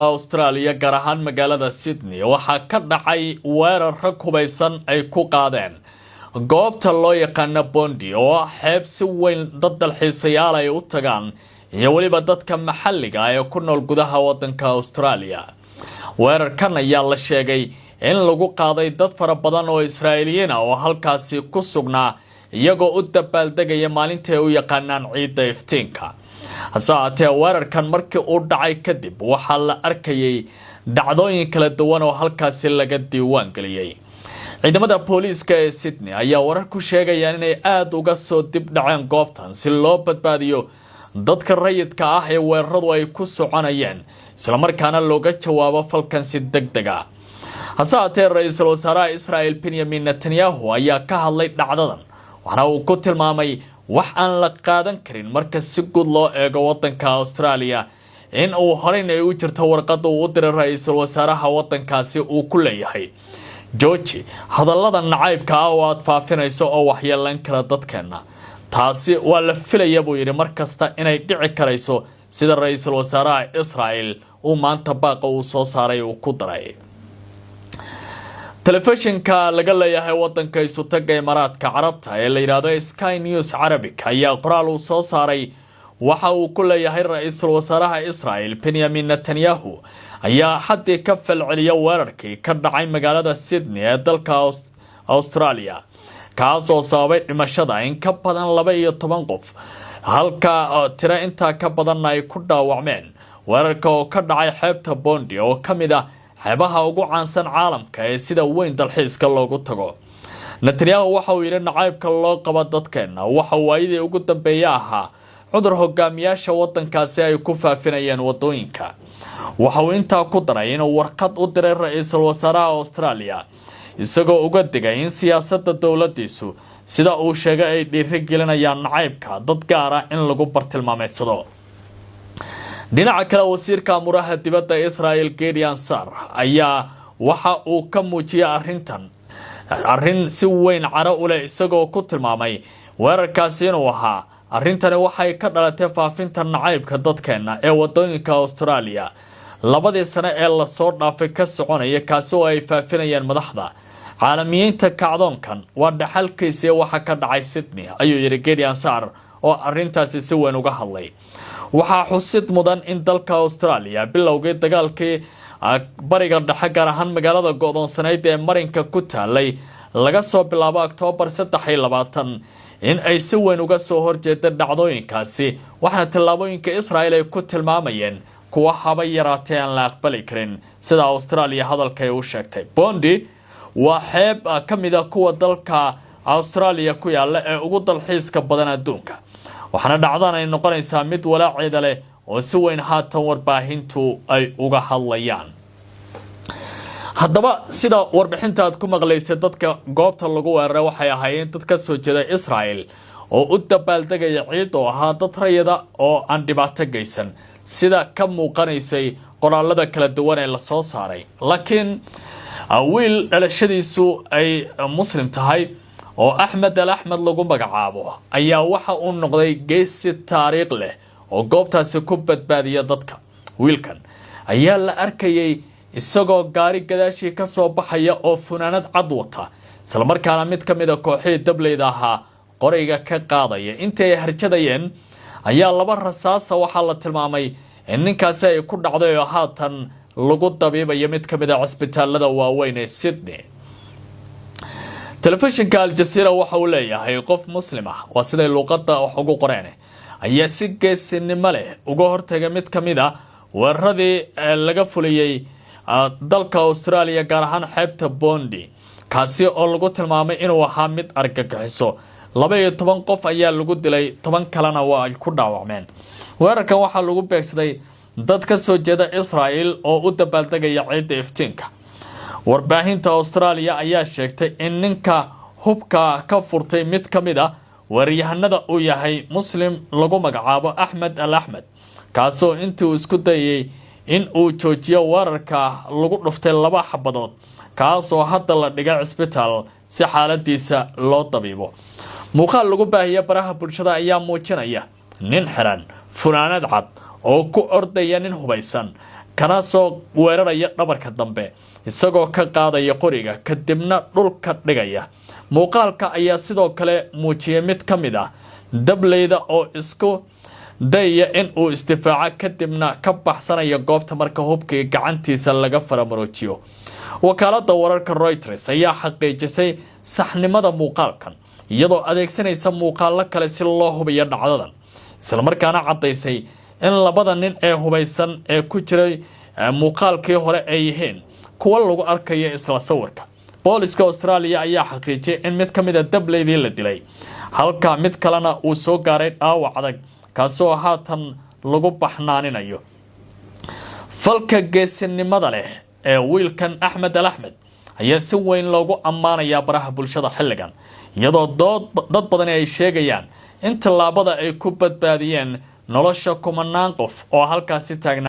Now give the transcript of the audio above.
Australia, gaar ahaan magaalada Sydney, waxaa ka dhacay weerar rag hubaysan ay ku qaadeen goobta loo yaqaano Bondi, oo ah xeeb si weyn dad dalxiisayaal ay u tagaan iyo weliba dadka maxalliga ah ee ku nool gudaha wadanka Australia. Weerarkan ayaa la sheegay in lagu qaaday dad fara badan oo Israa'iiliyiin ah oo halkaasi ku sugnaa, iyagoo u dabaaldegaya maalinta ay u yaqaanaan Ciidda Iftiinka. Hase haatee, weerarkan markii uu dhacay kadib waxaa la arkayay dhacdooyin kala duwan oo halkaasi laga diiwaan geliyey. Ciidamada booliiska ee Sydney ayaa warar ku sheegayaan inay aada uga soo dib dhaceen goobtan si loo badbaadiyo dadka rayidka ah ee weeraradu ay ku soconayeen, islamarkaana looga jawaabo falkan si deg deg ah. Hase haatee, ra-iisul wasaaraha Israel Benyamin Netanyahu ayaa ka hadlay dhacdadan, waxaana uu ku tilmaamay wax aan la qaadan karin marka si guud loo eego wadanka Australia, in uu horeyna ay u jirto warqadda uu u diray ra-iisul wasaaraha wadankaasi uu ku leeyahay: "Jooji hadallada nacaybka ah oo aada faafinayso oo waxyeelan kara dadkeenna." Taasi waa la filaya, buu yidhi, mar kasta inay dhici karayso, sida ra-iisul wasaaraha Israel uu maanta baaqa uu soo saaray uu ku daray. Telefishinka laga leeyahay wadanka Isutaga Imaaraadka Carabta ee la yidhaahdo Sky News Arabic ayaa qoraal uu soo saaray waxa uu ku leeyahay: ra-iisul wasaaraha Israel Benyamin Netanyahu ayaa xaddii ka falceliya weerarkii ka dhacay magaalada Sydney ee dalka Australia, kaas oo sababay dhimashada in ka badan 12 qof, halka tiro intaa ka badanna ay ku dhaawacmeen. Weerarka oo ka dhacay xeebta Bondi, oo ka mid ah xeebaha ugu caansan caalamka ee sida weyn dalxiiska loogu tago. Netanyahu waxa uu yidhi: "Nacaybka loo qabo dadkeenna waxa waayadii ugu dambeeye ahaa cudur hogaamiyaasha wadankaasi ay ku faafinayeen wadooyinka." Waxa uu intaa ku daray inuu warqad u diray ra-iisul wasaaraha Australia, isagoo uga digay in siyaasadda dowladiisu, sida uu sheegay, ay dhiiri gelinayaan nacaybka dad gaara in lagu bartilmaameedsado. Dhinaca kale, wasiirka amuraha dibadda Israel Gideon Saar ayaa waxa uu ka muujiyay arrintan arrin si weyn caro u leh, isagoo ku tilmaamay weerarkaasi inuu ahaa: "Arrintani waxay ka dhalatay faafinta nacaybka dadkeenna ee wadooyinka Australia labadii sano ee lasoo dhaafay ka soconaya, kaasi oo ay faafinayeen madaxda caalamiyiinta. Kacdoonkan waa dhaxalkiisii waxa ka dhacay Sydney," ayuu yidhi Gideon Saar oo arrintaasi si weyn uga hadlay. Waxaa xusid mudan in dalka Australia bilowgii dagaalkii Bariga Dhexe, gaar ahaan magaalada go-doonsanayd ee marinka ku taalay, laga soo bilaabo Oktoobar 23, in ay si weyn uga soo horjeeda dhacdooyinkaasi, waxaana tallaabooyinka Israel ay ku tilmaamayeen kuwa haba yaraatee aan la aqbali karin, sida Australia hadalka ay u sheegtay. Bondi waa xeeb ka mid a kuwa dalka Australia ku yaala ee ugu dalxiiska badan adduunka, waxaana dhacdan ay noqonaysaa mid walaaceeda leh oo si weyn haatan warbaahintu ay uga hadlayaan. Haddaba, sida warbixinta aad ku maqlaysay, dadka goobta lagu weeraray waxay ahaayeen dad ka soo jeeda Israel oo u dabaaldegaya ciid, oo ahaa dad rayida oo aan dhibaato geysan, sida ka muuqanaysay qoraalada kala duwan ee lasoo saaray. Laakiin wiil dhalashadiisu ay Muslim tahay oo Axmed Al Axmed lagu magacaabo ayaa waxa uu noqday geesi taariikh leh oo goobtaasi ku badbaadiya dadka. Wiilkan ayaa la arkayay isagoo gaari gadaashii ka soo baxaya oo funaanad cad wata, islamarkaana mid ka mid a kooxihii dableyda ahaa qoriga ka qaadaya. Intii ay harjadayeen ayaa laba rasaasa waxaa la tilmaamay in ninkaasi ay ku dhacday, oo haatan lagu dabiibayo mid ka mid a cisbitaalada waaweyn ee Sydney. Telefishinka Aljazeera waxa uu leeyahay qof Muslim ah, waa siday luuqadda wax ugu qoreen, ayaa si geesinimo leh uga hortagay mid ka mid a weeraradii laga fuliyey dalka Australia, gaar ahaan xeebta Bondi, kaasi oo lagu tilmaamay inuu ahaa mid argagixiso. 12 qof ayaa lagu dilay, 10 kalena waa ay ku dhaawacmeen. Weerarkan waxaa lagu beegsaday dad ka soo jeeda Israel oo u dabaaldegaya Ciidda Iftiinka. Warbaahinta Australia ayaa sheegtay in ninka hubka ka furtay mid ka mid a weeraryahanada uu yahay Muslim lagu magacaabo Axmed Al Axmed, kaasoo intii uu isku dayay in uu joojiyo weerarka lagu dhuftay laba xabadood, kaasoo hadda la dhigay cisbitaal si xaaladiisa loo dabiibo. Muuqaal lagu baahiya baraha bulshada ayaa muujinaya nin xiran funaanad cad oo ku ordaya nin hubaysan, kaas oo la tilmaamay inuu ahaa Kana soo weeraraya dhabarka dambe, isagoo ka qaadaya qoriga, kadibna dhulka dhigaya. Muuqaalka ayaa sidoo kale muujiyay mid ka mid ah dableyda oo isku dayaya in uu isdifaaco, kadibna ka baxsanaya goobta marka hubkii gacantiisa laga faramaroojiyo. Wakaalada wararka Reuters ayaa xaqiijisay saxnimada muuqaalkan, iyadoo adeegsanaysa muuqaalo kale si loo hubiyo dhacdadan, islamarkaana caddaysay in labada nin ee hubaysan ee ku jiray muuqaalkii hore ay yihiin kuwo lagu arkayo isla sawirka. Booliska Australia ayaa xaqiijiyay in mid ka mid ah dableydii la dilay, halka mid kalena uu soo gaaray dhaawac adag, kaasoo haatan lagu baxnaaninayo. Falka geesinimada leh ee wiilkan Axmed Al Axmed ayaa si weyn loogu ammaanayaa baraha bulshada xilligan, iyadoo dood dad badani ay sheegayaan in tallaabada ay ku badbaadiyeen nolosha kumanaan qof oo halkaasi taagnaa.